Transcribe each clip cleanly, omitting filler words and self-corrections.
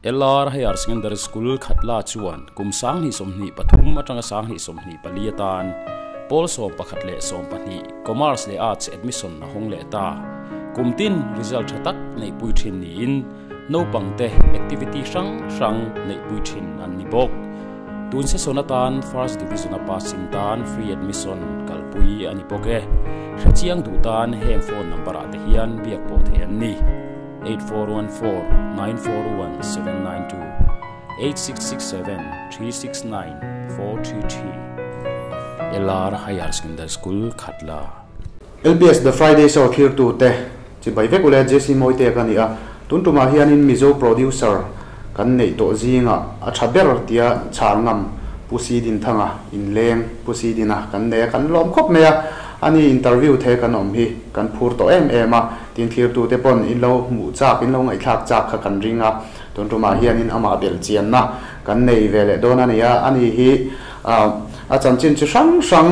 LR Higher Secondary School Khatla chuan kum 2023 atanga 2024 atan pawl 11 leh 12 Commerce leh Arts admission a hawng leh ta. Kum tin result tha tak neihpui thin niin naupang te activity hrang hrang neihpui thin an ni bawk. Tun session atan First Division a passing tan free admission kalpui a ni bawk e. Hrechiang duh tan heng phone number ah te hian biak pawh theih an ni. 8414 941 792 8667 369 433 LR Higher Secondary School Khatla. LPS The Friday Show thlir te chibai vek ule JC Mawite ka ni a, tun tumah hianin Mizo producer kan neih tawh zinga a tha ber tia chhar ngam Pu Si Din Thanga inleng Pu Si Dina kan nei a, kan lawm khawp mai a, ani interview the kan awm hi kan phur tawh em em a, tin thlir tu te pawn in lo hmuh chak in lo ngaihthlak chak kha kan ring a, tun tumah hianin amah belh chianna kan nei ve leh dawn a ni a, ani hi a chanchin chi hrang hrang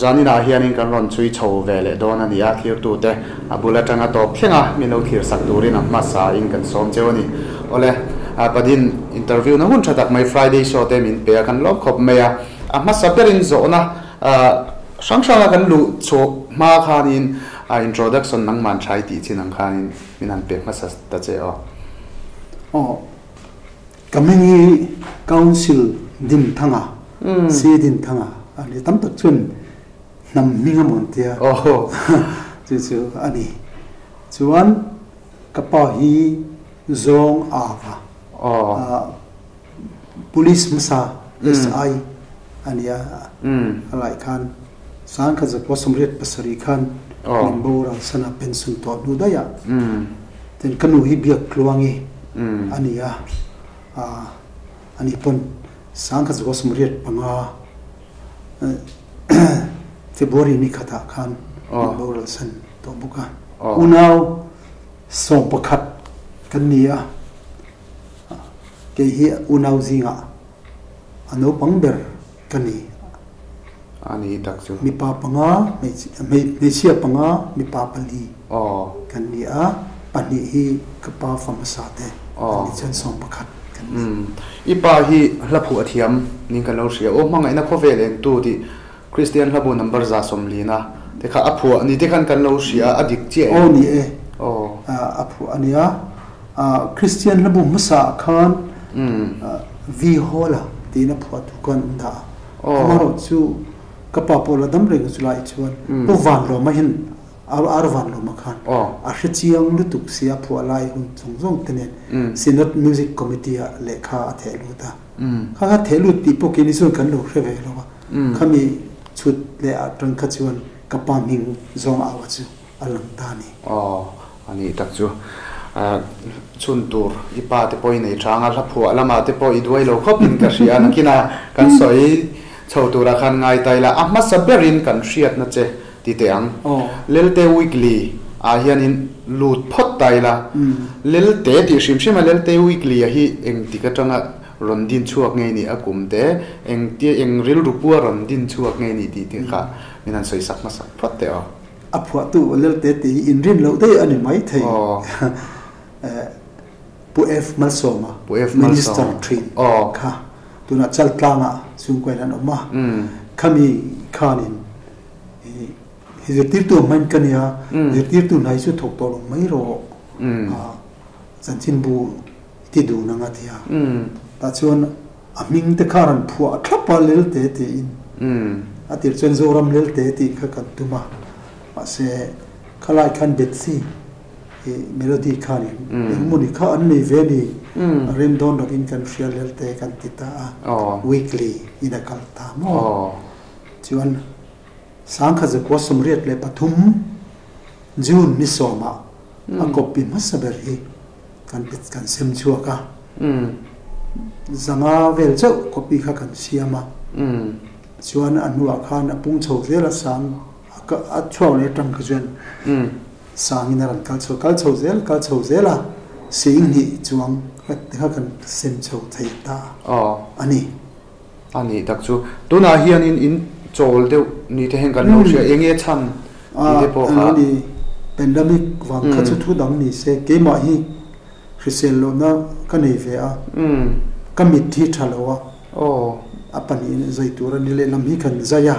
zaninah hianin kan rawn chhui chho ve leh dawn a ni a, thlir tu te a bul atanga tawp thleng a min lo thlir sak turin a hmasa in kan sawm cheu a ni. Awle, Padin interview na hun tha tak mai Friday show te min pe a, kan lawm khawp mai a, a hmasa berin zawhna hrang hranga kan luh chhuah hma khanin introduction nangman thai tih chin ang khanin min han pe hmasa ta che aw. Aw, Kamingi Council din thanga, si din thanga a ni. Tam tak chuan hnam hming a mawn tia chu chu a ni. Chuan ka pa hi zawng ava Police hmasa SI a ni a, a lai khan 1987 khan min boral san a, pension tawh hnu daih ah. Tin ka nu hi biak tluangi a ni a, a ni pawn 1985 February ni khatah khan min boral san tawh bawk a. Unau 11 kan ni a. Kei hi unau zingah a naupang ber ka ni. A ni tak chu. Mipa panga, hmeichhia panga, mipa pali kan ni a, pahnih hi ka pa fa hmasa te an ni chuan 11 kan ni. I pa hi hla phuh a thiam niin kan lo hria. Aw hmangaihna khawvel engtu tih Kristian hlabu number 140 te kha a phuah ni te khan kan lo hria a, a dik chiah em? Aw ni e, a phuah a nia. Kristian hlabu hmasa ah khan Vi Hawla tiin a phuah tu khan an dah a. Amaherawh chu ka pa pawh la dam reng chu lai chuan Pu Vanlawma hian Ar Vanlawma khan a hre chiang lutuk si a phuah lai hun zawng zawng te nen Synod Music Committee ah lehkha a theh lut a. Kha kha theh lut tih pawh keini chuan kan lo hre ve lo a, khami chhut leh ah tang kha chuan ka pa hming zawng au a chu a lang ta a ni. Aw, a nih tak chu. Chhun tur i pa te pawh i nei chang a, hla phuah lamah te pawh i duai lo khawp in ka hria a, nakin a kan sawi chho turah khan ngai ta ila, a hmasa berin kan hriatna che ti teh ang. Lelte Weekly ah hianin lut phawt ta ila, Lelte tih hrim hrim a, Lelte Weekly a hi engtik atanga rawn din chhuak ngei ni a kum te, engtia eng rilru pua rawn din chhuak ngei ni tih te kha min han sawi sak hmasak phawt teh aw. A phuahtu Lelte tih hi inrin loh daih a ni maithei. Pu F Malsawma, Minister thin kha tunah Chaltlangah chhungkuain an awm a, khami khanin hi zirtirtu ang hmain ka nia, zirtirtu hna hi chu thawk tawh lo mai rawh, chanchinbu i ti dun ang a ti a. Tah chuan a hming te kha rawn phuah thlap a Lelte tiin a tir chuan Zoram Lelte tih kha kan tum a, mahse khalai khan Bethsy I melody khanin engmawni kha an nei ve ni, a rem dawn lovin kan hria Lelte kan ti ta a, weekly in a kal ta maw? Chuan 1983 June ni sawmah a copy hmasa ber hi kan kan sem chhuak a, zanga vel chauh copy kha kan siam a, chuan a hnuah khan a pung chho zel a, sang a chhuak leh atang kha chuan Sangin a rawn kal chho, kal chho zel, kal chho zel a, sing hnih chuang kha kan sem chho thei ta a ni. A nih tak chu. Tunah hianin in chawl deuh ni te hian kan lo hria, eng nge chhan tih te pawh kha. Ano ni, pandemic vang kha chu thu dang ni se, keimah hi Hrisel lohna ka nei ve a, ka mit hi tha lo a, a pahnihin zai tur a ni. Lehlam hi kan zai a,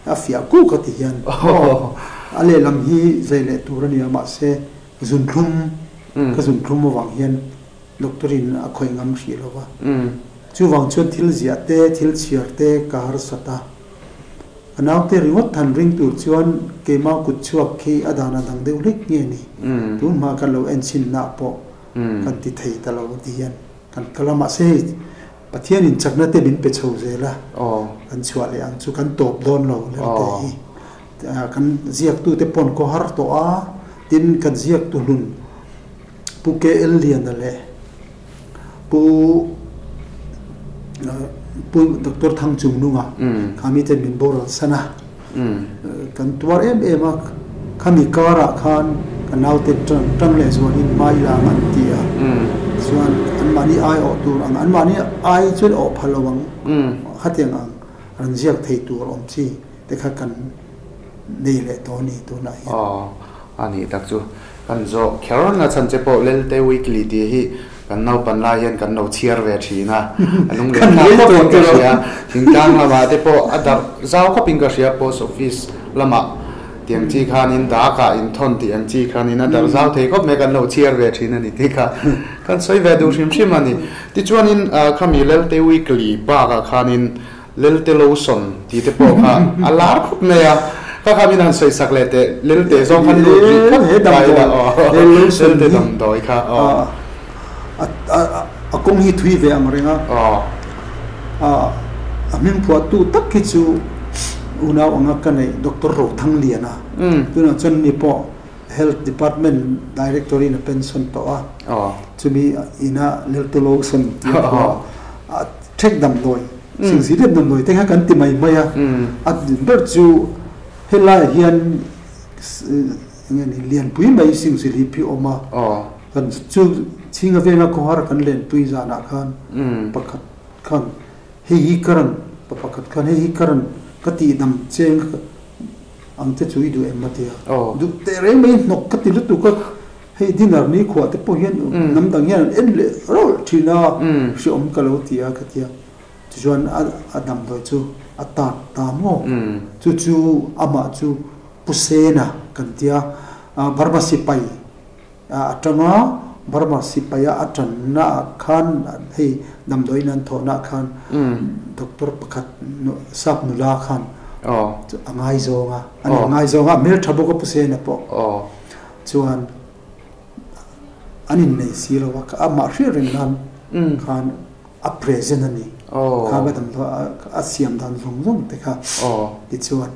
a fiah kuk a ti hian a lehlam hi zai leh tur a ni a, mahse zunthlum ka zunthlum avang hian doctor in a khawih ngam hrih lo va. Chuvang chuan thil ziah te, thil chhiar te ka harsat a. A naute ringawt han ring tur chuan keimah kut chhuak khi a dan a dang deuh hlek nge ni? Tun hma kan lo en chhinna pawh kan ti thei ta lo ti hian kan kal a, mahse hei Pathianin chakna te min pe chho zel a, kan chhuah leh ang chu kan tawp dawn lo lerte hi kan ziaktute pawn khaw har tawh a, tin kan ziaktu hlun Pu KL Liana leh Pu Pu Doctor Thangchungnunga kha miten min boral san a, kan tuar em em a, khami karah khan ka naute tang leh zualin hma i lang an ti a, chuan anmahni ai awh tur ang, anmahni ai chuan awh pha lo ang, khatiang ang rawn ziak thei tur awm chi te kha kan nei leh tawh a ni tunah hian. Aw, a nih tak chu. Kan zawh kher na chhan che pawh Lelte Weekly tih hi kan naupan lai hian kan lo chhiar ve thin a, a lung leh thlak khawpin ka hria. Thingtlang lamah te pawh a darh zau khawpin ka hria, Post Office lamah tiang chi khanin dakah inthawn tih ang chi khanin a darh zau thei khawp mai, kan lo chhiar ve thin a ni tih kha kan sawi ve duh hrim hrim a ni. Tichuanin khami Lelte Weekly bakah khanin Lelte Lotion tih te pawh kha a lar khawp mai a, kha kha min han sawi sak leh teh, Lelte zawng khan lut rih phawt mai ila aw, Lelte damdawi kha aw. A kawng hi thui ve ang reng a, a hming phuahtu tak hi chu unau anga ka neih Doctor Rothangliana, tunah chuan ni pawh Health Department Director in a pension tawh a, chumi ina Lelte Lotion tih a phuah a. Ṭhek damdawi, singzi deuh damdawi te kha kan ti mai mai a, a ber chu helaiah hian enge ni lianpui mai singzi lip hi a awm a, kan chu chhinga venga khawhar kan lenpui zanah khan pakhat khan hei hi ka rawn pa pakhat khan hei hi ka rawn ka tihdam cheng ang che chu i duh em a ti a, duh teh reng mai hnawk ka ti lutuk a. Hei dinner ni khuah te pawh hian hnam dang hian an en leh rawlh thin a, hreawm ka lo ti a ka ti a. Tichuan a damdawi chu a tat ta maw? Chu chu amah chu Pu Sena kan ti a, Burma sipai atanga Burma sipaia a tanna ah khan hei damdawiin an thawhna ah khan doctor pakhat sap nula khan a ngaizawng a, a ngaizawng a, hmeltha bawk a Pu Sena pawh. Chuan an innei si lo a, amah hriat reng nan khan a present a ni. Kha ka damdawi a siam dan zawng zawng te kha tichuan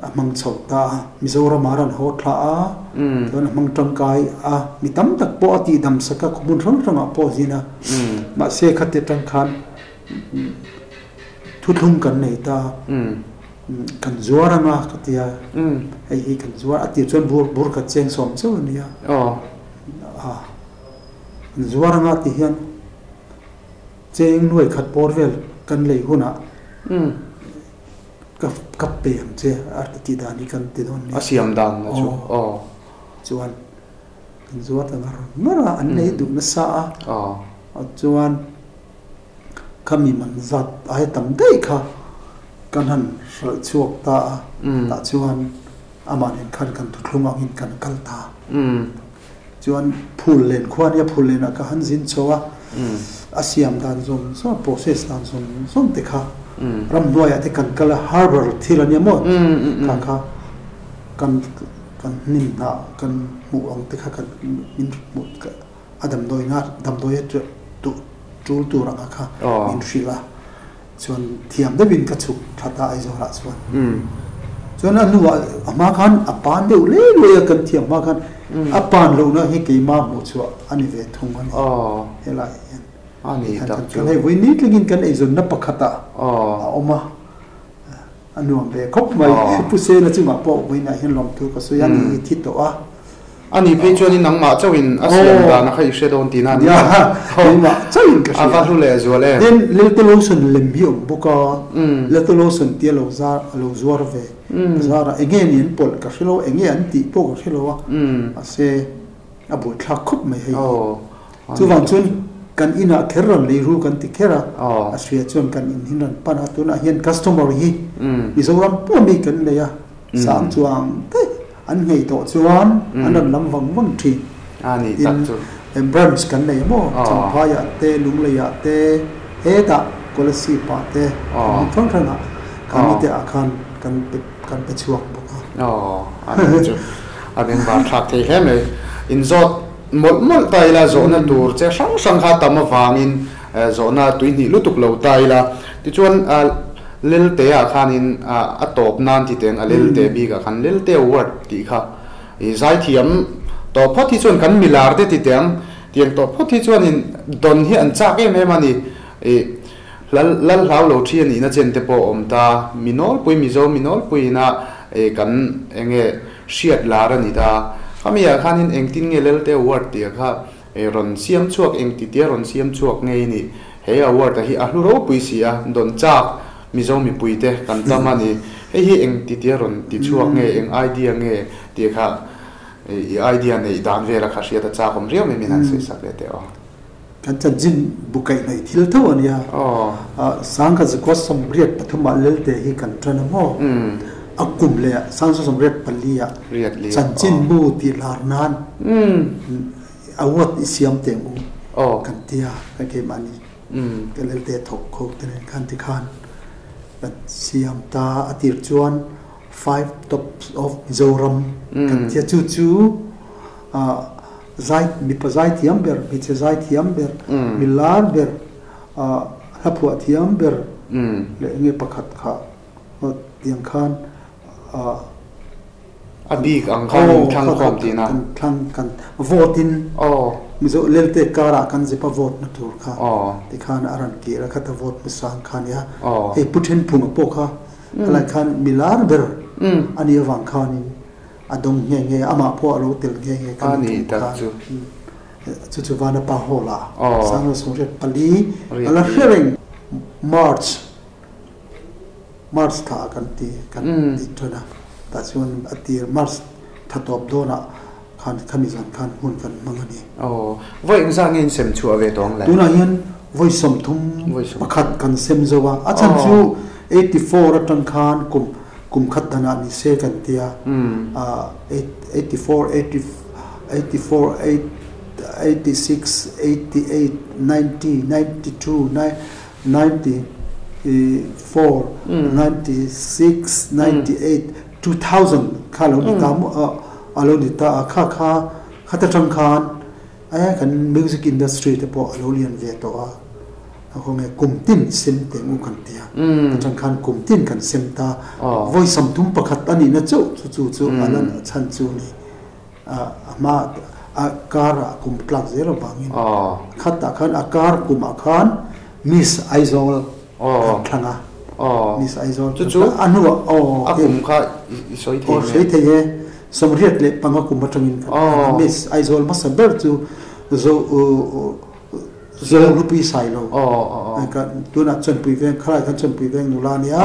a hmang chho ta a. Mizoram ah rawn haw thla a, chuan a hmang tangkai a, mi tam tak pawh a tihdam sak a, hmun hrang hrangah pawh a zin a. Mahse khati atang khan Thuthlung kan nei ta, kan zuar anga ka ti a, hei hi kan zuar a tih chuan bur bur khat cheng sawm chauh a nia. Kan zuar anga tih hian cheng nuai khat bawr vel kan lei hunah ka ka pe ang che a tih dan hi kan ti dawn nia. A siam dan na chu aw. Chuan kan zuar ta ngar ngar a, an lei duh nasa a, chuan. Kha mi man zat ai tam daih kha kan han hralh chhuak ta a, tah chuan amah nen khan kan thuthlung angin kan kal ta. Chuan phul len khua nia phul lenah ka han zin chho a, a siam dan zawng zawng process dan zawng zawng te kha ramhnuaiah te kan kal a, harbour thil a nia maw kha kha kan kan hnim hnah kan hmuh ang te kha kan min hmuh A damdawi nga damdawi a tul tur anga kha min hrilh a, chuan thiam deuhin ka chhuk that a Aizawlah chuan. Chuan a hnuah a hma khan a pan deuh leh luai a kan thiam hma khan a pan lohna hi keimah hmuh chhuah a ni ve thung a ni helai hian. Kan hei vawi ni tlingin kan eizawnna pakhatah a awm a, a nuam ve khawp mai. Pu Sena chungah pawh vawiinah hian lawmthu ka sawi a ni thi tawh a. A ni phei chuanin nangmah chauhin a siam dan a kha i hre dawn tihna a ni a. Keimah chauhin ka hria. A va hlu leh zual em. Then Lelte Lotion lem hi a awm bawk a, Lelte Lotion tia lo zar a lo zuar ve. Ka zar a, enge ni an pawlh ka hre lo, enge an tih pawh ka hre lo a, mahse a buaithlak khawp mai hei. Chuvang chuan kan inah kher rawn lei ru kan ti kher a, a hria chuan kan in hin rawn pan a, tunah hian customer hi Mizoram pawh mi kan lei a, sang chuang daih an nghei tawh chuan an rawn lam vang vang thin. Tin, branch kan nei a maw, Champhaiah te, Lungleiah te, hetah Kolasib-ah te, hmun hrang hrangah khamite ah khan kan pe kan pe chhuak bawk a. Aw, a nih chu a bengvar thlak thei hle mai. Inzawt mawlh mawlh ta ila zawhna tur che hrang hrang kha tam avangin zawhna tuihnih lutuk lo ta ila. Tichuan Lelte ah khanin a tawp nan ti teng a Lelte bikah khan Lelte Award tih kha i zaithiam tawh phawt hi chuan kan milar te ti teng tiang tawh phawt hi chuanin dawn hi an chak em em a ni. I Lal lal hlau lo thi a nihna chen te pawh a awm ta. Mi nawlpui Mizo mi nawlpuiin a kan enge hriat lar a ni ta. Khami ah khanin engtin nge Lelte Award tih kha rawn siam chhuak engti tia rawn siam chhuak nge i nih? He award a hi a hlu ropui si a, dawn chak Mizo mipui te kan tam a ni. Hei hi engti tia rawn ti chhuak nge, eng idea nge tih kha i idea neih dan vela kha hriat a chak awm riau mai min han sawi sak leh teh aw. Kan chanchin bu kaihhnawih thil tho a nia. Sangkhat zakua 83 ah Lelte hi kan tan a maw? A kum leh ah Sangkhat 84 ah chanchin bu tih lar nan award i siam teh ang u kan ti a, kan keimahni ka Lelte thawk kho te nen khan tikhan kan siam ta a tir chuan Five Tops of Mizoram kan ti a, chu chu Zai, mipa zai thiam ber, hmeichhe zai thiam ber, mi lar ber, hla phuah thiam ber leh enge pakhat kha tiang khan A bik ang khan in thlang khawm tihna. Kan thlang kan vote in Mizo Lelte karah kan zip a vote na tur kha tikhan a rawn kir a khata vote hmasa ang kha nia. Hei Pu Thenphunga pawh kha helai khan mi lar ber a nih avang khanin A dawng nghe nghe, amah pawh a lo tel nghe nghe kan tum khan chu chu Vanapa Hall ah 1984 a la hre reng. March March thla ah kan ti kan ti tan a, tah chuan a tir March thla tawp dawnah khan khami zan khan hmun kan hmang a ni. Aw, vawi engzah nge in sem chhuah ve tawng le? Tunah hian vawi 31 kan sem zo a, a chhan chu 84 atang khan kum Kum khat danah ni se kan ti a, 84, 84, 86, 88, 90, 92, 94, 96, 98, 2000 kha lo ni ta a lo ni ta a, kha kha khata tang khan kan music industry te pawh a lo lian ve tawh a. A khaw nge kum tin sem teng u kan ti a, a tang khan kum tin kan sem ta. Vawi 31 a nihna chauh chu chu chu a lan a chhan chu ni. A hma a kar ah kum tlak zel avangin khatah khan a kar kum ah khan Miss Aizawl kan thlang a. Miss Aizawl chu chu a hnuah aw a kum kha i sawi thei nge? Aw sawi thei e. 85 kum atangin kan thlang a. Miss Aizawl hmasa ber chu zo Zolhlupui Sailo tunah Chawnpui Veng khalai khan Chawnpui Veng nula a nia,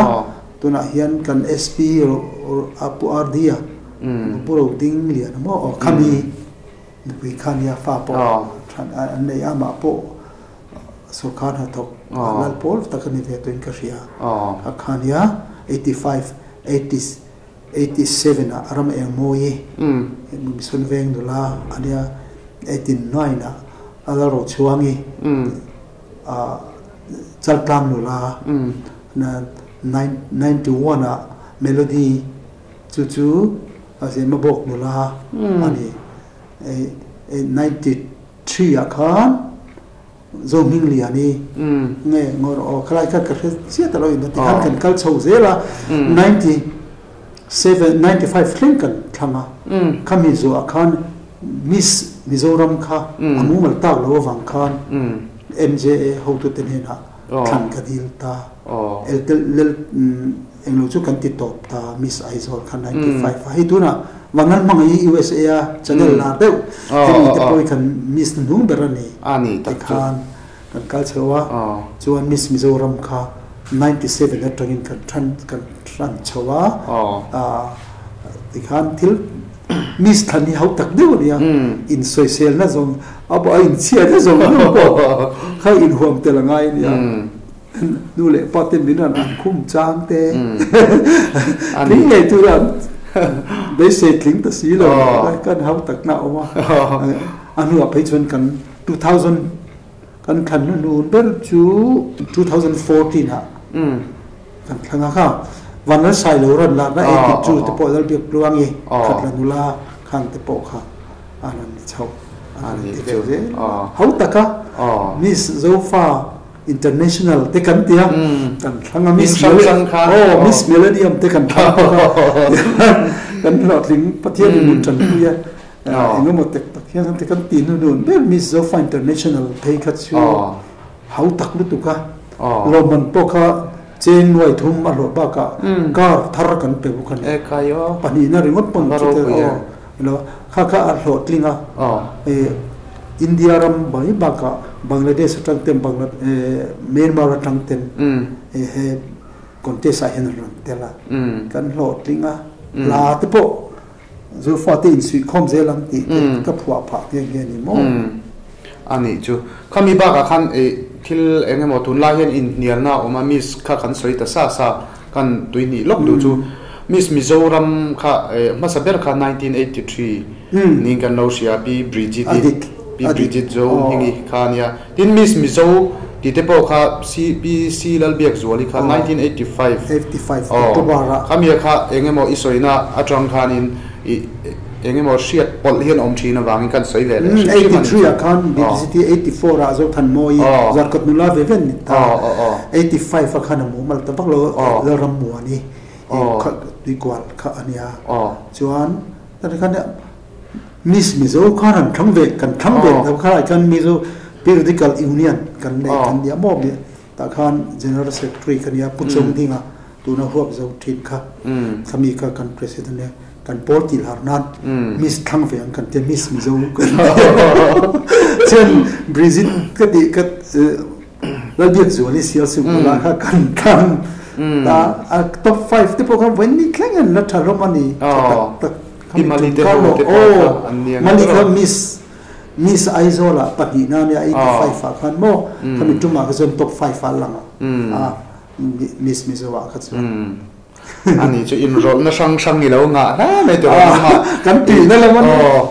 tunah hian kan SP Pu RD a Pu Roding Lian a maw aw khami nupui kha nia fa pawh an nei a, amah pawh sorkar hnathawk lal pawl tak a ni ve tawhin ka hria a kha nia 85, 87 ah ram eng mawi Mission Veng nula a nia, 89 ah a la ro chhuangi Chaltlang nula, 91 ah Melody chu chu Zemabawk nula a ni, 93 ah khan Zohmingliani nge ngawr aw khalai kha ka hre chiah ta lo in ti khan kan kal chho zel a 97 95 thleng kan thlang a khami zuah khan Miss Mizoram kha a mumal tak lo avang khan MJA hotute hnenah thlan ka dil ta lel englo chu kan ti tawp ta Miss Aizawl kha 95 a hei tunah Vangal hmang hi USA a channel lar deuh hemi te pawh hi kan Miss hnuhnung ber a ni tikhan kan kal chho a chuan Miss Mizoram kha 97 atangin kan than kan tran chho a tikhan thil Miss thlan hi hau tak deuh a nia, insawiselna zawng a pawh a inchhiatna zawng zawng pawh kha inhuam tel a ngai a nia. Nu leh pa te min rawn an khum chang te tling ngei tura an beisei tling ta si lo kan hau takna a awm a. A hnuah phei chuan kan 2000 kan thlan hnuhnun ber chu 2014 ah kan thlang a kha Vanlalsai lo rawn lakna 82 te pawh Lalbiak Tluangi Khatla nula khan te pawh kha a rawn ni chho a rawn ti ve zel hau taka Miss Zofa International te kan ti a, kan thlang a Miss aw Miss Millennium te kan thlang bawk a, kan hlawhtling Pathian in min tanpui a, engemaw tek tak hian te kan ti hnu ber Miss Zofa International phei kha chu hau tak lutuk a, lawmman pawh kha cheng nuai thum a hlawh bakah car thar kan pe bawk a ni, pahnihna ringawt pawn chu aw kha kha a hlawhtling a. India ram mai bakah Bangladesh atang ten Myanmar atang ten he contest ah hian an rawn tel a, kan hlawhtling a, hla te pawh Zofa te insuihkhawm zel ang tih te ka phuah phah nghe nghe a ni maw? A nih chu. Khami bakah khan thil eng emaw tunlai hian inhnialna a awm a, Miss kha kan sawi ta sa sa, kan tuihnih lawk duh chu Miss Mizoram kha hmasa ber kha 1983 niin kan lo hria Pi Bridget-i, Pi Bridget Zohmingi kha a nia. Tin Miss Mizo tih te pawh kha Pi C Lalbiakzuali kha 1985 aw khamia kha eng emaw i sawina atang khanin i eng emaw hriat pawlh hian awm thin avangin kan sawi ve leh hrim hrim a ni chu. 83 ah khan Bridget-i 84 ah Zothanmawii Zarkawt nula ve ve an ni ta. 85 ah khan a mumal ta vak lo Lalrammuani Tuikual kha a nia. Chuan tah khan Miss Mizo khan an thlang ve kan thlang ve lo kha khan Mizo Periodical Union kan nei kan nia maw tah khan General Secretary ka nia Pu Chawngdinga tuna huap zo thin kha khami kha kan President nia kan pawl tih har nan Miss thlang ve ang kan tia Miss Mizo kan tia chuan Bridget ka tih ka Lalbiakzuali Sialsuk bulah kha kan thlang ta a top 5 te pawh kha vawiin ni thleng an la tha hlawm a ni tha tak tak Pi Mali te ho te pawh kha an nia Mali kha Miss Miss Aizawl ah pahnihna ania 85 ah khan maw khami tumah kha chuan top 5 ah a lang a Miss Mizo ah kha chuan Ani chu inrawlhna hrang hrang i lo ngah hle mai tawh a nangmah kan tihna lam a ni. Aw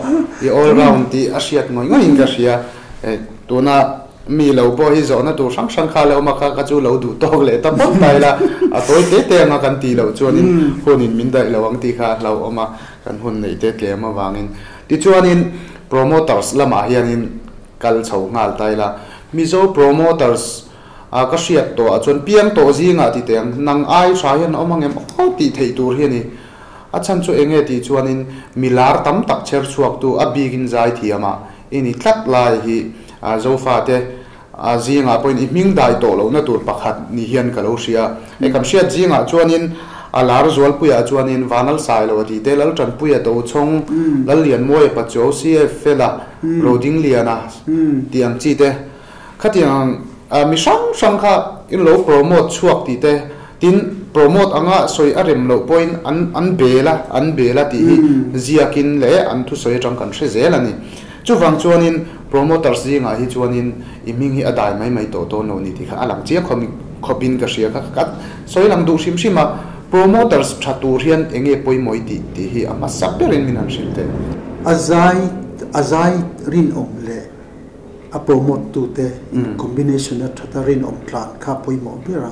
i all round tih a hriat ngawih ngawih in ka hria. Tuna mi lo pawh hi zawhna tur hrang hrang kha la awm a kha ka chu lo duh tawk leh ta phawt ta ila a tawi te te anga kan tih loh chuanin hunin min daih lo ang tih kha a hlauhawm a kan hun neih te tlem avangin. Tichuanin promoters lamah hianin kal chho nghal ta ila Mizo promoters A ka hriat tawh ah chuan piang tawh zingah ti teh ang, nang ai tha hian a awm ang em aw tih theih tur hi a ni. A chhan chu eng nge tih chuanin mi lar tam tak chher chhuaktu a bikin zai thiam ah i ni tlat lai hi Zofate zingah pawhin i hming dai tawh lohna tur pakhat ni hian ka lo hria. Hei kan hriat zingah chuanin a lar zualpuiah chuanin Vanal Sailo a tih te, Laltanpuia Tochhawng, Lallianmawia Pachuau, CF Fela, Rodingliana tih ang chi te. Khatiang mi hrang hrang kha in lo promote chhuak tih te, tin promote anga sawi a rem loh pawhin an an bel a, an bel a tih hi ziakin leh an thusawi atang kan hre zel a ni. Chuvang chuanin promoters zingah hi chuanin i hming hi a dai mai mai tawh dawn lo ni tih kha a lang chiang khawp khawpin ka hria kha ka sawi lang duh hrim hrim a, promoters tha tur hian eng nge pawimawh i tih tih hi a hmasa berin min han hrilh teh. A zai a zai rinawm leh A promote tu te in combination a that a rinawm tlan kha pawimawh ber a.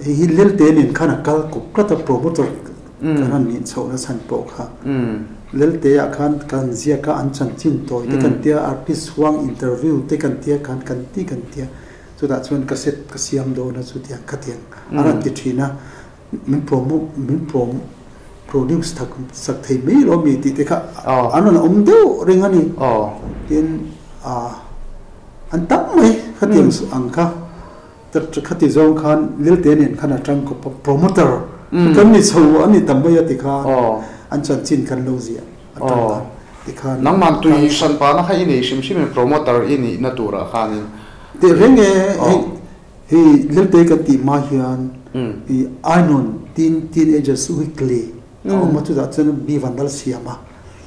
Hei hi Lelte nen khan a kal kawp tlat a promoter kan han nih chhoh na chhan pawh kha. Lelte ah khan kan ziak a an chanchin tawi te kan tia artist huang interview te kan tia khan kan ti kan tia chutah chuan cassette ka siam dawn a chutiang khatiang a rawn ti thin a. Min promote min prom produce thak sak thei mai lo mi tih te kha an rawn awm deuh reng a ni. Tin an tam mai khatiang ang kha khati zawng khan Lilte nen khan a tang khawp a promoter kan ni chho a ni tam mai a ti khan an chanchin kan lo ziah a tang khan ti khan. Nangman tui hran pana kha i nei hrim hrim em promoter i nihna turah khanin. Tehreng e hei Hei Lelte kan tih hma hian i Ainon Teen Teenagers Weekly a awm a, chutah chuan B Vanlalsiama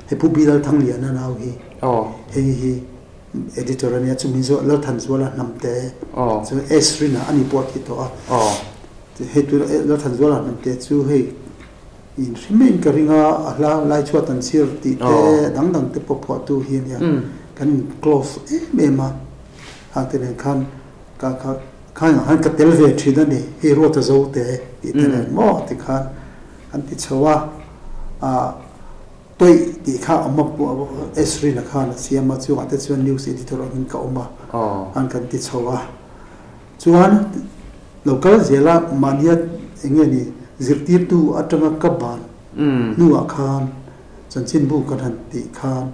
he Pu B Lalthangliana nau hi hei hi editor a nia, chumi zawh Lalthanzuala Hnamte chu S Rina a ni pawh a ti tawh a, hei tuna Lalthanzuala Hnamte chu hei in hre maiin ka ring a, a hla lai chhuat an chhir tih te dang dang te pawh phuahtu hi a nia, kan in close em em a, hang te nen khan ka kha khan ah khan ka tel ve thin a ni, hei Ruata Zote tih te nen maw ti khan an ti chho a, ah Tawih tih kha awm a, Esrina khan a siam a, chungah te chuan news editor angin ka awm a, an kan ti chho a. Chuan lo kal zela mahnia eng nge ni zirtirtu atanga ka ban hnuah khan chanchinbu kan han tih khan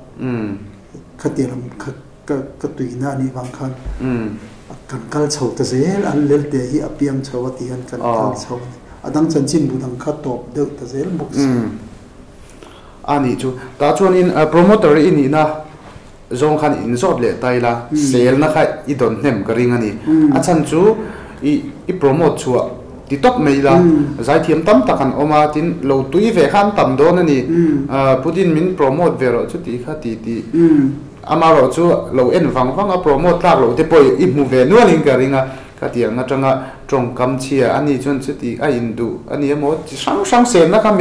khatiang lam kha ka tuina a nih vang khan kan kal chho ta zel a, Lelte hi a piang chho a tih hian kan kal chho a ni. A dang chanchinbu dang kha tawp deuh ta zel bawk si. A nih chu. Tah chuanin promoter i nihna zawng khan in zawt leh ta ila, selna kha i dawn hnem ka ring a ni. A chhan chu i i promote chhuah ti tawp mai ila, zaithiam tam tak an awm a, tin lo tui ve kha an tam dawn a ni. Putin min promote ve rawh chu tih kha ti tih. Amaherawh chu lo en vang vang a promote tlak loh te pawh i hmu ve nualin ka ring a. Khatiang atanga tawngkam chhia a ni chuan chuti a induh a ni emaw chi hrang hrang selna kha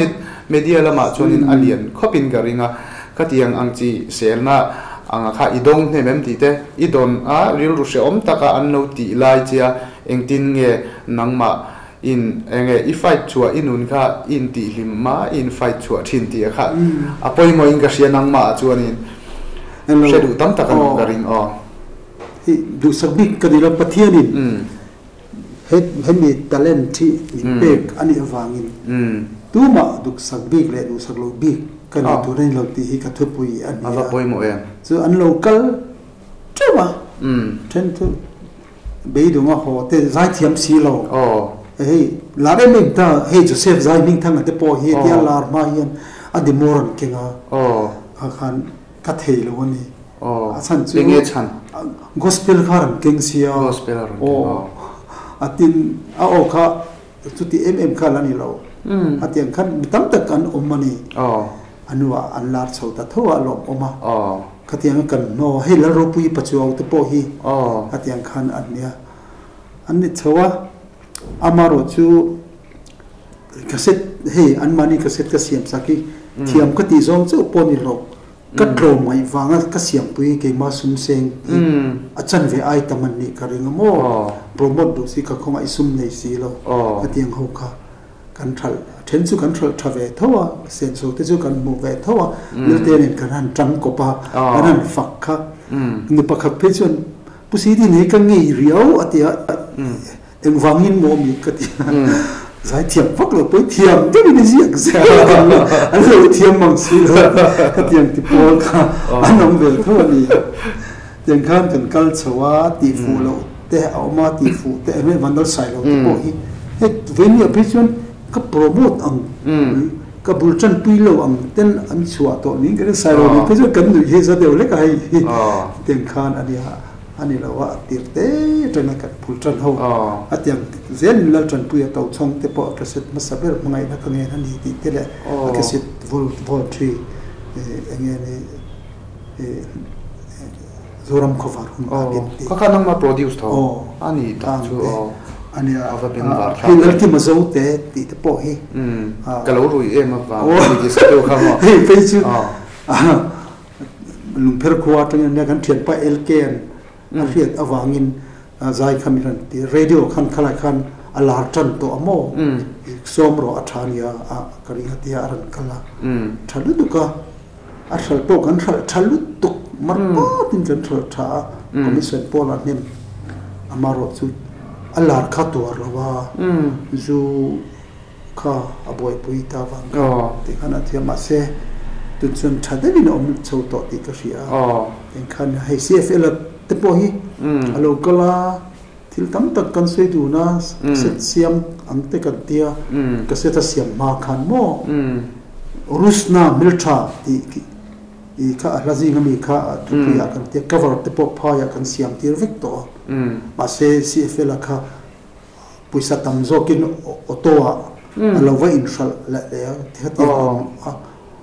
media lamah chuanin a lian khawpin ka ring a, khatiang ang chi selna anga kha i dawng hnem em tih te i dawn a rilru hrehawm taka an lo tih lai chia engtin nge nangmah in enge i fight chhuah i nun kha i intihhlim ma i in fight chhuah thin tih a kha a pawimawhin ka hria nangmah ah chuanin hre duh tam tak an awm ka ring aw. Hi duhsak bik ka ni lo, Pathianin hemi talent hi min pek a nih avangin tumah duhsak bik leh duhsak lo bik ka ni tur a ni lo tih hi ka thupui a ni a. Chu an lo kal teuh a, then chu beidawng a haw te zaithiam si lo. Hei lar em em ta, hei Joseph Zai Hmingthanga te pawh hi hetia lar hma hian a demo rawn keng a, kha khan ka thei lo a ni. Aw, a chhan chu enge chhan? Gospel kha rawn keng sia. Gospel a rawn keng aw. A tin a aw kha chuti em em kha la ni lo. A tiang khan mi tam tak an awm a ni. Aw. A hnuah an lar chho ta tho a lawm awm a. Aw. Khatiang a kan hnaw hei Lalropuii Pachuau te pawh hi. Aw. A tiang khan an nia. An ni chho a, amarawh chu cassette hei anmahni cassette ka siam sak hi thiam ka tih zawng chauh pawh ni lo. Ka tlawm ngaih vanga ka siampui keimah sum seng hi a chanve ai tam an nih ka ring a maw? Promote duh si ka khawngaih sum nei si lo hetiang ho kha kan thalh a then chu kan thalh tha ve tho a, senso te chu kan hmuh ve tho a, Lelte nen kan han tang kawp a, kan han fak kha. Nu pakhat phei chuan Pu Sidi nei ka ngei riau a ti a. Engvangin maw mi ka ti a, zaithiam vak lo pawh i thiam deuhin i ziak zel an lo thiam mang si lo ka ti ang ti pawl kha an awm ve tho a ni. Tiang khan kan kal chho a, tihfuh loh te a awm a, tihfuh te eng emaw an sai lo te pawh hi hei veinia phei chuan ka promote ang ka bul tanpui lo ang ten an chhuah tawh niin ka ring sai lo nih phei chuan kan nuih hi za deuh hlek a hei tiang khan a nia. A ni lo a, a tir te atanga kan phul tan ho. A tiang zel in Laltanpuia to chhawng te pawh a cassette hmasa ber hmangaihna ka ngen a ni tih te leh a cassette vol vol thi eng nge ni Zoram khawvar hun a din tih. Kha kha nangma produce tho a ni tak chu aw. A nia hei Lalkima zo te tih te pawh hi. Ka lo rui em avang a ni tih sa deuh kha maw. Hei phei chu Lungpher khua atangin ania kan thianpa LKN a hriat avangin zai kha min rawn ti. Radio khan khalai khan a lar tan tawh a maw? Sawm rawh a tha ania a ka ring a tia a rawn kal a. Tha lutuk a, a hralh pawh kan hralh tha lutuk mar patin kan hralh tha a, commission pawh la hnem amarawh chu a lar kha tuar lo a, zu kha a buaipui ta vang kha tih khan a thiam mahse tun chuan tha deuhin a awm chho tawh tih ka hria a engkhan hei CFL a te pawh hi a lo kal a thil tam tak kan sawi dun a cassette siam ang te kan tia cassette a siam hma khan maw Rusna hmeltha tih i kha a hla zing ami kha thupui ah kan tia cover te pawh phai ah kan siam tir vek tawh a mahse CFL a kha Pawisa tam zawkin auto ah A lo va inhralh leh leh a ti khatiang ang a.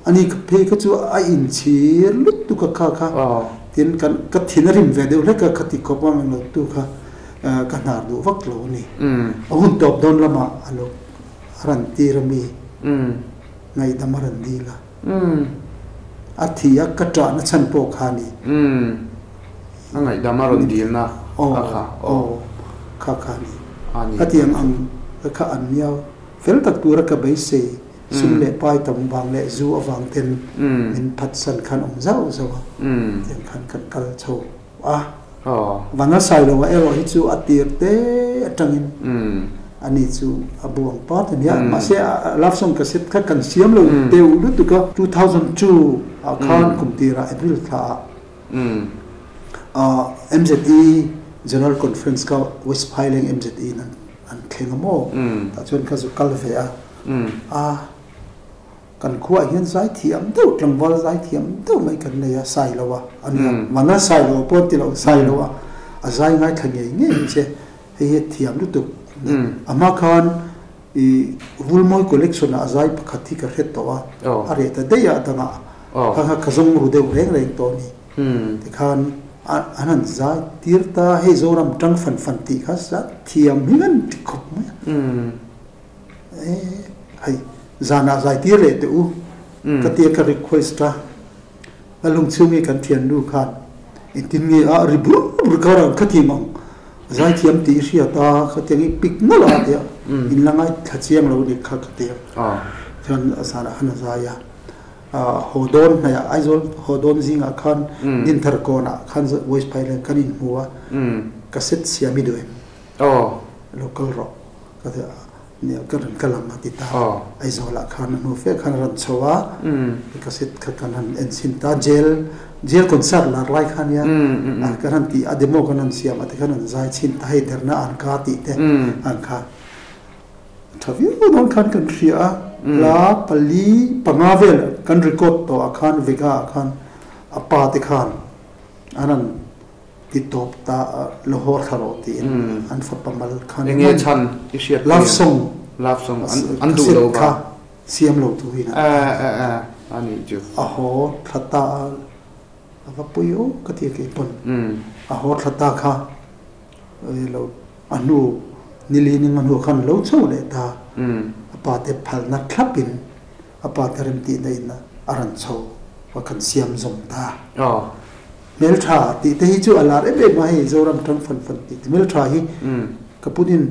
Ani phei kha chu a inchhir lutuk a kha kha. Tin, kan ka thin a rim ve deuh hlek a, khati khawp a englo tu kha ka hnar duh vak lo a ni. A hun tawp dawn lamah a lo a rawn tir a mi ngaihdam a rawn dil a. A thi a ka ṭahna chhan pawh kha a ni. A ngaihdam a rawn dilna a kha. Aw, kha kha a ni. Khatiang ang kha an nia. Fel tak tura ka beisei, sum leh pai tam vang leh zu avang ten min phatsan khan awm zauh zauh a, tiang khan kan kal chho a. Vana Sailoa erawh hi chu a tir te atangin ani chu a buang part a nia, mahse love song cassette kha kan siam lo deuh lutuk a. 2002 ah khan kum tirah April thla ah MZE General Conference kha West Phaileng MZE in an thleng a maw? Tah chuan ka zu kal ve a, a kan khuaah hian zaithiam deuh tlangval zaithiam deuh mai kan nei a, Sailoa a nia, Mana Sailoa pawh an ti lo, Sailoa a zai ngaithla ngei ngei ang che, hei hi a thiam lutuk. A hma khan i Vulmawi collection ah a zai pakhat hi ka hre tawh a, a reh ta daih a dangah kha kha ka zawng ru deuh reng reng tawh a ni. Tikhan an han zai tir ta, hei Zoram tang fan fan tih kha zat thiam hi kan ti khawp mai a. E hei zanah zai tir leh teh u ka tia ka request a, ka lungchhungi kan thiannu khan engtin nge a ri bur bur kha rawn kha thiam ang, zai thiam tih i hriat a, khatiang i pik nawlh a tia in la ngaithla chiang lo nih kha ka tia. Chuan zanah khan a zai a. Haw dawn hnaihah Aizawl haw dawn zingah khan Dinthar kawnah khan West Phailand kan inhmu a, ka set siam i duh em? Lo kal rawh ka ti a, nia ka rawn kal ang a ti ta. Aizawlah khan a hnu fe khan a rawn chho a, ka set kha kan han en chhin ta, jail jail concert lar lai kha nia kan han tih a demo kan han siam a tikhan an zai chhin ta, hei derna an ka tih te an kha. Tha viau dawn khan kan hria a, hla pali panga vel kan record tawh ah khan Vega ah khan a pa te khan an rawn ti tawp ta a, la haw thla rawh tiin an fapa mal khan Enge chhan i hriat love song love song an duh lo kha siam lo turin an a nih chu. A haw thla ta a, a va pui aw ka ti a kei pawn a haw thla ta kha lo A hnu nili ning a hnu khan lo chho leh ta. A pa te phalna thlapin a pa te remtihna in a rawn chho a kan siam zawm ta. Hmeltha tih te hi chu a lar em em a hei Zoram tang fan fan tih te hmeltha hi ka putin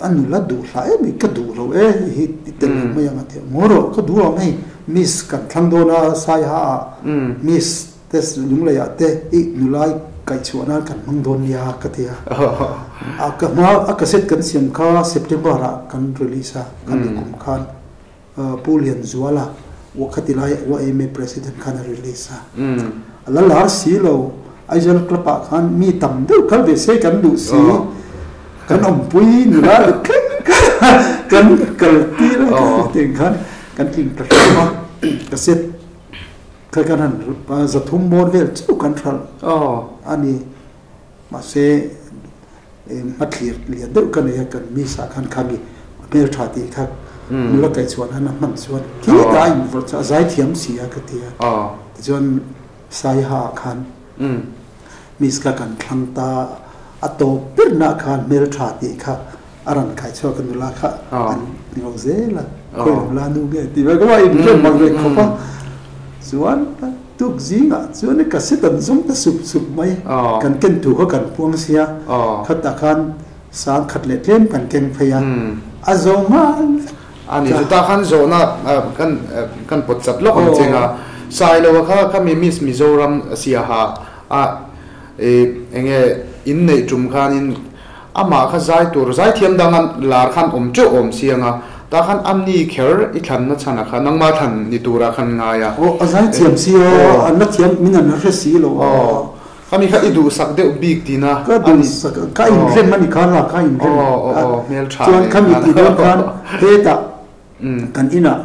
a nula duh hlah em hi ka duh lo e hei hi i tel lo mai ang a ti a ngaw rawh ka duh ang hei miss kan thlang dawn a Saiha ah miss Te lunglei ah te i nulai kaihchhuah nan kan hmang dawn nia ka ti a. A ka hma a cassette kan siam kha September ah kan release a, kan ni kum khan Pu Lianzuala khati lai YMA President khan a release a. A la lar si lo, Aizawl Club ah khan mi tam deuh kal ve se kan duh si, kan awmpui nula leh thleng kan kal tir a, tiang khan kan tling ta hlawm a cassette. Kha kan han 300 bawr vel chauh kan hralh a ni. Mahse, hmathlir lian deuh ka nei a, kan miss ah khan kha mi hmeltha tih kha nula kaihchhuah nan a hman chuan khitah a invawrh chu a zaithiam si a ka ti a. Tichuan Saiha ah khan miss kha kan thlang ta a tawp berna khan hmeltha tih kha a rawn kai chhuak a nula kha an ngo zel a, khawi lam la nu nge tih vel ka va inrem mak ve khawp a, chuan tuk zingah chuan ka set an zawng ta sup sup mai, kan ken thu kha kan puang sia, khatah khan sang khat leh tlem kan keng phei a, a zo nghal vek. A ni, chutah khan zawhna kan kan pawt chat lawk ang cheng a, Sailoa kha kha mi Miss Mizoram Siaha a enge inneih tum khanin Amah kha zai tur zaithiam dang a lar khan awm teuh awm siang a, tah khan a ni kher i thlanna chhan a kha nangmah thlan ni turah khan ngai a. Aw, a zaithiam si aw, an la thiam min an la hre si lo a. Aw, khami kha i duhsak deuh bik tina a ni. Ka duhsak, ka inrem a ni kha la, ka inrem. Aw, aw, aw, hmeltha Chuan khami tih dawn khan hetah Kan inah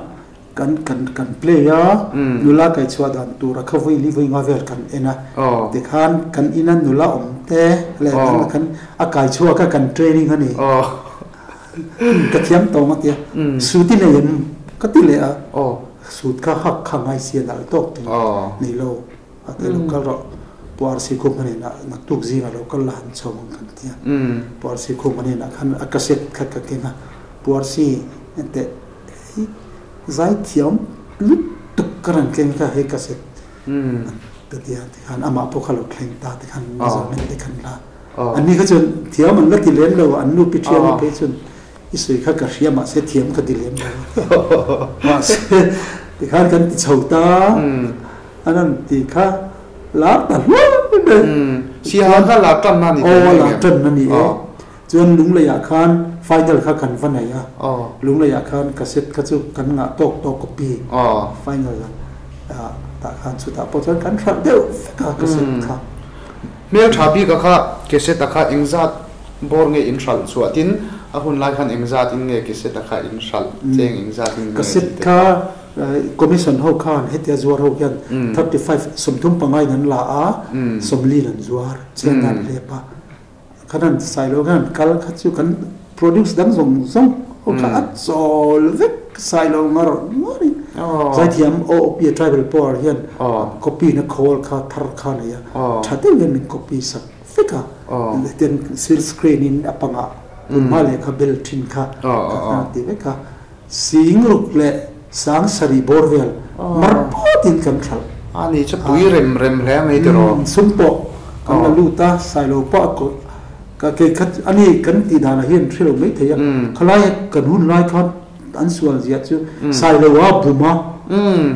kan kan kan play a, nula kaihchhuah dan tura kha vawi li vawi nga vel kan en a, tikhan kan ina nula awm te leh kan kan a kaichhuak a kan training a ni. Ka thiam tawng a tia. Suit i nei em? Ka ti leh a. Suit kha hak kha ngai si a nalh tawk tur nei lo a ti. Lo kal rawh Pu RC Khum a hnenah naktuk zingah lo kal la han chho ang kan ti a. Pu RC Khum a hnenah khan a cassette kha ka keng a. Pu RC enteh hei zaithiam lutuk ka rawn keng kha hei cassette ka ti a tikhan amah pawh kha lo thleng ta tikhan measurement te khan la. Anni kha chuan thiam an la ti lem lo a, an nu pi thiam phei chuan i sawi kha ka hria mahse thiam ka ti lem lo a, mahse tikhan kan ti chho ta an rawn ti kha lar ta hluai mai. Siaha kha lar tanna a ni thei mai ngem? Aw lar tanna a ni e. Chuan Lungleiah khan final kha kan va nei a, Lungleiah khan cassette kha chu kan ngah tawk tawk copy final tah khan chutah pawh chuan kan hralh deuh vek a cassette kha. Hmeltha bika kha Keseta kha engzat bawr nge in hralh chhuah tin a hun lai khan engzat in nge Keseta kha in hralh cheng engzat in nge Cassette tih te kha Commission ho khan hetia zuar ho hian 35 35 in an la a, 40 in an zuar cheng an hlep a. Khan an Sailo khan an kal kha chu kan produce dang zawng zawng ho kha a chawl vek Sailo ngar ngar in zaithiam OOP a tribal power hian copy na khawl kha thar kha nei a tha deuh hian min copy sak vek a hetiang silk screen in a pangah tun hma leh kha bel thin kha kha ti vek a sing ruk leh sang sarih bawr vel mar pawt in kan thlal. A ni chu pui rem rem hle mai tiraw. Sum pawh kan la lut a, Sailo pawh a kawlh ka kei kha a ni kan tih danah hian hre lo mai thei a, khalai kan hun lai khan an sual ziah chu Sailo a bum a.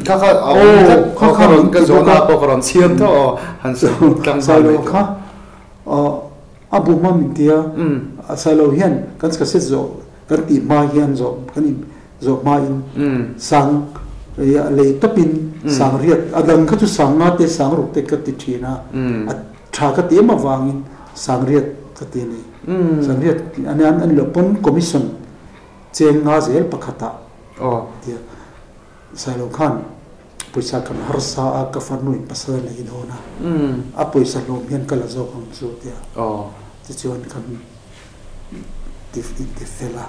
Kha kha a awm tlat kha kha rawn ka zawhna pawh ka rawn chhiar tawh aw han sawi tlang nghal mai Sailo kha a bum a min tia, Sailo hian kan cassette zawh kan tih hma hian zawh kan in Zawh hmain sang lei tawpin sang riat a dang kha chu sang nga te sang ruk te ka ti thin a, a tha ka ti em avangin sang riat ka ti a ni. Sang riat a nia an lo pawn commission cheng nga zel pakhatah tia Sailo khan pawisa kan harsa a ka farnu in pasal a nei dawn a, a pawisa hlawm hian ka la zawk ang chu tia tichuan kan ti inti fel a,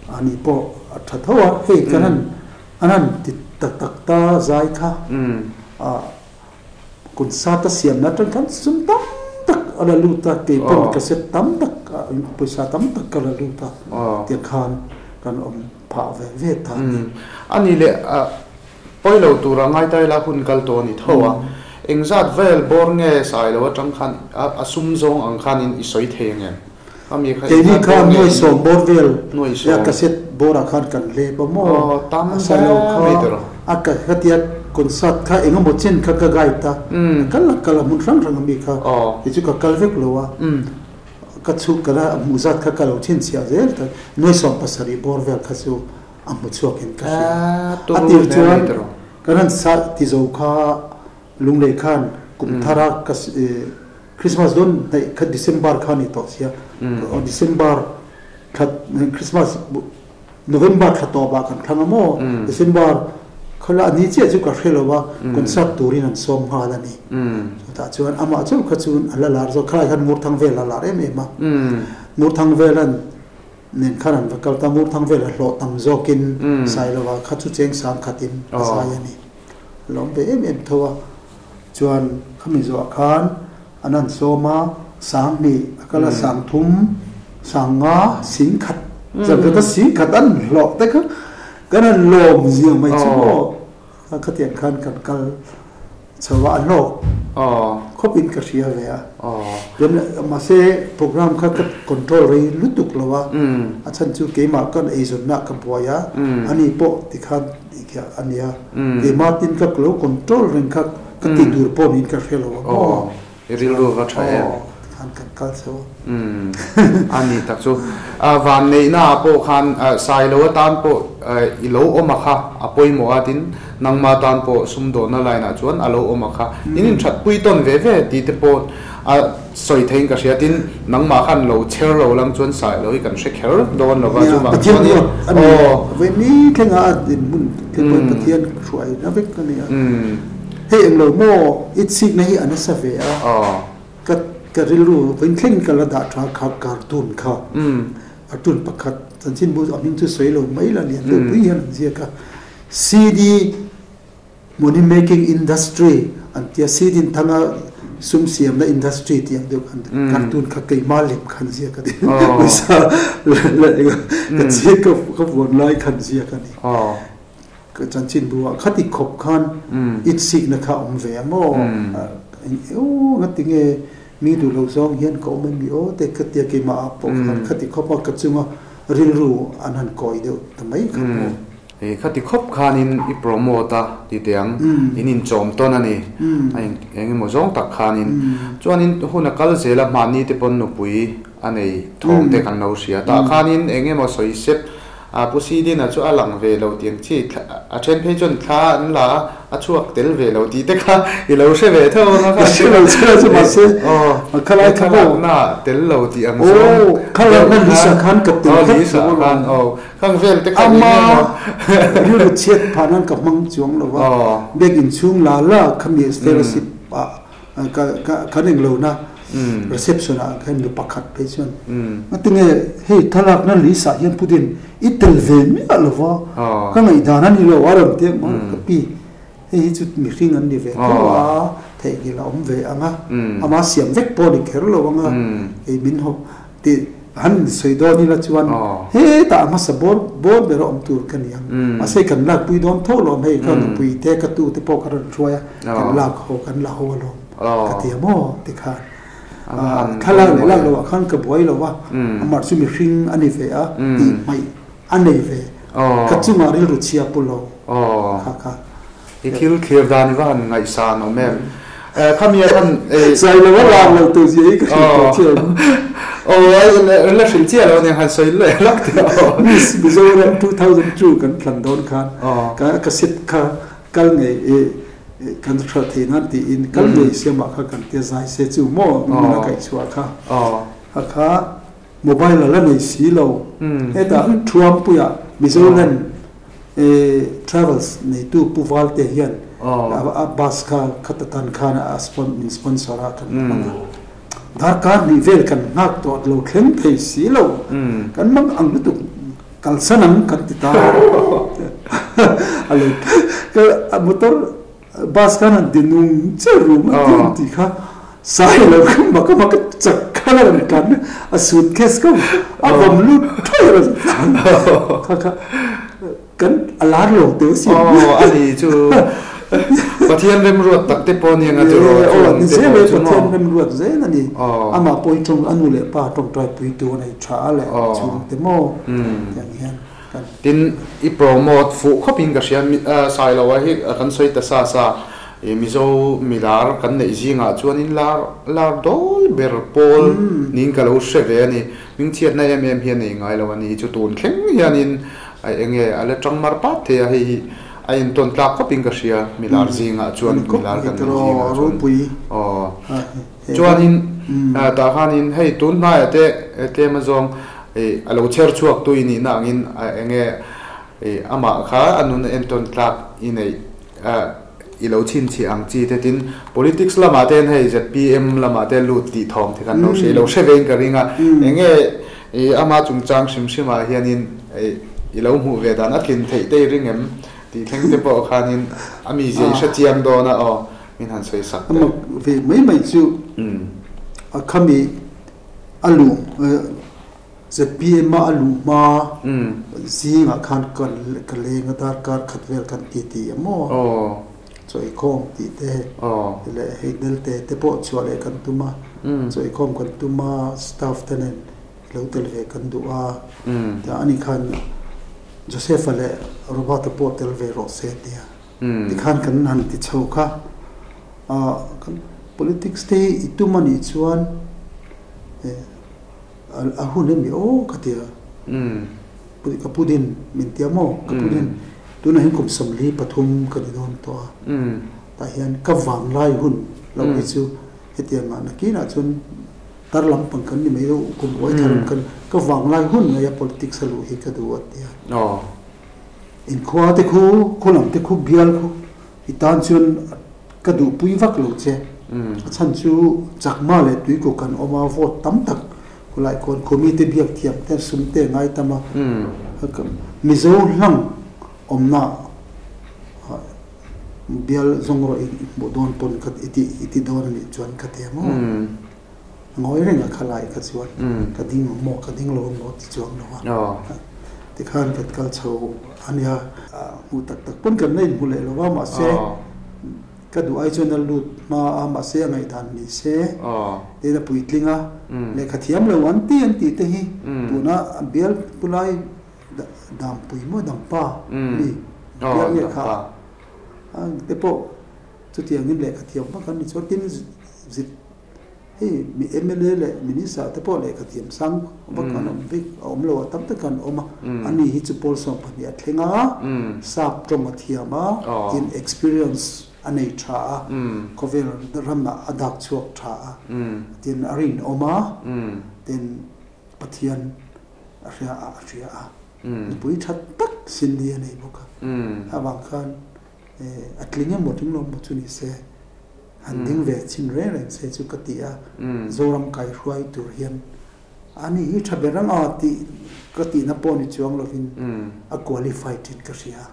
ani pawh a tha tho a, hei kan han an han ti tak tak ta zai kha kun sata siamna atang khan sum tam tak a la lut a, kei pawn cassette tam tak pawisa tam tak ka la lut a tiang khan kan awm phah ve ve ta a ni. Ani leh Pawi lo tura ngaitai la hun kal tawh a ni tho a, engzat vel bawr nge sai lo atang khan a sum zawng ang khanin i sawi thei ang em? A mi kha Keini kha nuai sawm bawr vel a cassette bawrah khan kan hlep a maw? Tam A sai lo kha a ka khatia concert kha eng emaw chen kha ka guide a, ka kal a kal a hmun hrang hrang a mi kha kei chu ka kal vek lo a, ka chhuk ka la hmuh zat kha ka lo chhinchhiah zel ta nuai 17 bawr vel kha chu a hmu chhuak in ka hria. A tir chuan kan han sa ti zo kha Lunglei khan kum thar a ka Christmas dawn hnaih kha December kha a ni tawh sia, December thla Christmas November thla tawp ah kan thlang a maw December kha la a ni chiah chu ka hre lo a concert turin an sawm nghal a ni. Chutah chuan amah chauh kha chuan a la lar zawk khalai khan Ngurthang vel a lar em em a, Ngurthang vel an Nen khan an va kal ta, Ngurthang vel a hlawh tam zawkin Sailova kha chu cheng sang khatin a zai a ni. A lawm ve em em tho a, chuan khami zawh khan an han sawm a, sang hnih a kal a, sang thum, sang nga, sing khat, zan khat a sing khat an hlawh te kha kan han lawm zia mai chu maw. Khatiang khan kan kal chho a, a hlawk khawp in ka hria ve a. Mahse program kha ka control rei lutuk lo a, a chhan chu keimah kan eizawnna ka buai a, ani pawh tikhan a nia, keimah tin ka lo control reng kha ka tih tur pawh niin ka hre lo a maw. I rilru va tha em? Khan kan kal chho a. Umm a ni tak chu. Van neihna ah pawh khan Sailo atan pawh i lo awm a kha a pawimawh a tin nangma tan pawh sumdawnna line ah chuan a lo awm a kha in inthat pui tawn ve ve tih te pawh a sawi theiin ka hria tin nangmah khan lo chher lo lang chuan Sailo hi kan hre kher dawn lo va chuvang chuan in aw Vawi thlengah a dinhmun te pawhin Pathian hruaina vek a ni a. Hei eng lo maw i chhikna hi a nasa ve a, ka ka rilru vawi thleng ka la dah tha kha cartoon kha Cartoon pakhat chanchinbu a hming chu sawi lo mai la lian deuh pui hian an ziak a, CD Money making industry an tia, CD in thanga sum siamna industry tih ang deuh khan cartoon kha keimah lem khan ziak a ni. Pawisa ka chiah ka vuan lai khan ziak a ni. Ka chanchinbu ah khati khawp khan itsikna kha a awm ve ang aw. Eng nga tinge mi duh lo zawng hian ka awm em i aw te ka tia keimah ah pawh khan khati khawp a ka chunga rilru an han kawi deuh ta mai kha maw. Hei khati khawp khanin i promote a ti teh ang, in inchawm tawn a ni, a eng emaw zawng tak khanin. Chuanin hun a kal zel a, mahni te pawn nupui a nei thawm te kan lo hria. Tah khanin eng emaw sawi sep a, Pu Sidina chu a lang ve lo tih ang chi, a then phei chuan thla an la a, a chhuak tel ve lo tih te kha i lo hre ve tho ang a kha. Ka hre lo che chu mahse khalai kha maw. Thlalakna tel lo tih ang zawng. Aw, khalakna Lisa khan ka tel vek lo alawm. Khang vel te kha eng emaw. Ama rilru chhiat phah nan ka hmang chuang lo va, biak inchhung la la khami fellowship ah kan eng lo na reception ah khan nu pakhat phei chuan ngatinge hei thlalakna list ah hian Putin i tel ve miah lo va, ka ngaihdan a ni lo a rawn ti ang ka pi hei hi chu mihring an ni ve tho a, theihnghilh a awm ve ang a, ama siam vek pawh a ni kher lo ang a, hei min haw Tih han sawi dawn ila chuan hetah a hmasa bawr bawr ber a awm tur ka ni ang. Mahse kan lakpui dawn tho lawm hei ka nupui te ka tu te pawh ka rawn hruai a, kan lak haw kan la haw alawm ka ti a maw ti khan. Thlalak leh lak loh ah khan ka buai lo a, amah chu mihring a ni ve a tih hmaih a nei ve. Ka chungah rilru chhia pu lo kha kha. I thil thlir dan i va han ngaihsan awm em? Khami a khan ei. Zai lo a lar lo tur zia hi ka hrilh tawh che em? Aw ai la hrilh chiah lo nia han sawi leh lak teh aw. Miss Mizoram 2002 kan thlan dawn khan ka cassette kha kal ngei i kan hralh thei nan tiin kal ngei siamah kha kan tia zai se chu maw min a kaih chhuah kha. Kha kha mobile a la nei si lo. Hetah Thuampuiah Mizoland Travels neitu Pu Valte hian a bus kha khata tan khan a min sponsor a kan hmang a. Darkar hnih vel kan nghak tawh lo thleng thei si lo. Kan mang ang lutuk kalsan ang kan ti ta. A lo motor bus khan han ti nung che rum a ti an ti kha sai lo kha mak a mak a chak khan a rawn tlan a suitcase kha a vawm lut thuai a rawn tlan kha kha kan a lar lo teh sin aw a ni chu Pathian remruat tak te pawh nia nga chu rawh chu ang te pawh chu maw Pathian remruat zel a ni amah pawh hi tawng a nu leh pa tawngtai pui tu a nei tha a leh chhung te maw tiang hian. Tin, i promote fuh khawpin ka hria, Sailoa hi kan sawi ta sa sa, i Mizo milar kan neih zingah chuanin lar lar dawl ber pawl niin ka lo hre ve a ni. Hmingchhiatna em em hi a nei ngai lo a ni. Chu tun thleng hianin eng nge a la tang mar pat thei a, hei hi a intawn tlak khawpin ka hria milar zingah chuan, milar kan neih zingah chuan. Aw. Chuanin tah khanin hei tun hnaiah te tlem azawng a lo chher chhuak tu i nihna angin eng nge amah kha a nun entawn tlak i neih i lo chhinchhiah ang chi te tin politics lamah te hian hei zpm lamah te lut tih thawm te khan lo hre i lo hre vein ka ring a eng nge ama chungchang hrim hrimah hianin i lo hmuh ve dan a tlin theih te i ring em tih thleng te pawh khanin a mizia i hrechiang dawn a aw. Min han sawi sak teh. A mak ve mai mai chu a khami a luh zpm a a luh hma zingah khan ka leng a darkar khat vel kan ti ti a maw chawikhawm tih te leh hei Nelte te pawh chhuah leh kan tum a chawikhawm kan tum a staff te nen lo tel ve kan duh a tiah ani khan Joseph-a leh Robert-a pawh tel ve rawh se tia. Tikhan kan han ti chho kha. Kan politics te hi i tum a nih chuan a hun emi aw ka ti a. Ka pu din min ti a maw? Ka pu din tunah hian kum 43 ka ni dawn tawh a. Tah hian ka vanglai hun lo hi chu hetiangah nakinah chuan tar lampang kan ni mai lo, kum uai thar kan ka vanglai hun ngaia politics a luh hi ka duh a ti a. Inkhua te khu, khaw lam te khu, bial khu i tan chuan ka duhpui vak lo che. A chhan chu Chakma leh Tuikuk kan awm a, vote tam tak Khulai khawn khumi te biak thiam te sum te ngai tam a. Mizo hlang awmna bial zawng rawh i hmuh dawn pawn ka i ti i ti dawn a nih chuan ka ti ang aw. Ngawi reng a khalai kha chuan ka ding ang maw ka ding lo ang maw ti chuang lo a. Tikhan kan kal chho a nia. Hmuh tak tak pawn kan la inhmu leh lo va mahse Ka duh ai chuan a lut hma a, mahse a ngaihdan ni se, tiin a puitling a, lehkha thiam lo an ti an tih te hi tuna bial pu lai dampui maw dampa mi bial nge kha te pawh chutiangin lehkha thiam vak an ni chuan tin zit Hei mi mla leh minister te pawh lehkha thiam sang vak an awm vek a awm lo a, tam tak an awm a. Ani hi chu pawl 12 a thleng a, sap tawng a thiam a, tin experience a nei tha a, khawvel ramah a dak chhuak tha a, tin a rinawm a, tin Pathian a hria a a hria a, nupui tha tak Cindy a nei bawk a, avang khan a tling emaw tling lo emaw chu ni se. Han ding ve chin reng reng se chu ka ti a, Zoram kaihruai tur hian ani hi tha ber ang a tih ka tihna pawh ni chuang lovin a qualified in ka hria.